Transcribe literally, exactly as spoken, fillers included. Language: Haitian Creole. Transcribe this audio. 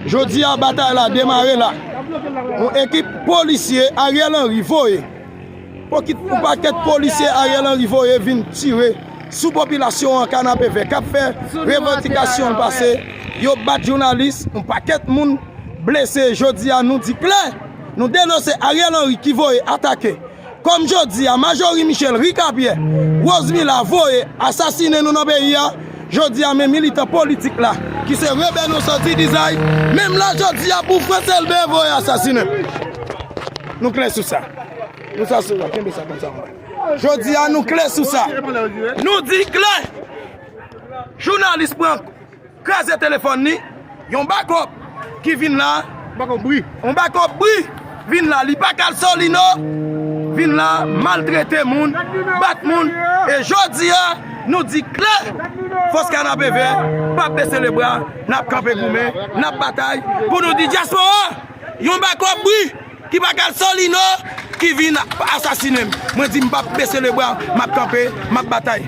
Jodi a, batay la demare la. Yon ekip polisye Ariel Henry voye. Pokit yon pakèt polisye Ariel Henry voye vin tire sou popilasyon an Kanapevè k ap fè revandikasyon l pase. Yo bat jounalis, yon pakèt moun blese. Jodi a, nou di klè, nou denonse Ariel Henry ki voye atake. Kòm jodi a, Majorie Michel, Ricapierre, Rosemila voye asasinen nou nan peyi a. Jodi a, men militan politik la, ki se Rebè Nosan Ti Dizay, menm la jodi a, pou Frantz Elbé voye asasinen. Nou klè sou sa. Nou sa sou sa, kenbe sa konsa, mwen. Jodi a, nou klè sou sa. Nou di klè. Jounalis pran kraze telefòn li, yon bakòp ki vin la, yon bakòp bri vin la, li pa k al Solino, vin la maltrete moun, bat moun. E jodi a, nou di klè, fòs Kanapevè p ap bese lebra, n ap kanpe goumen, n ap batay pou nou di dyaspora, yon bakòp bri ki pa k al Solino, ki vin asasinen m. Mwen di m p ap bese lebra, m ap kanpe, m ap batay.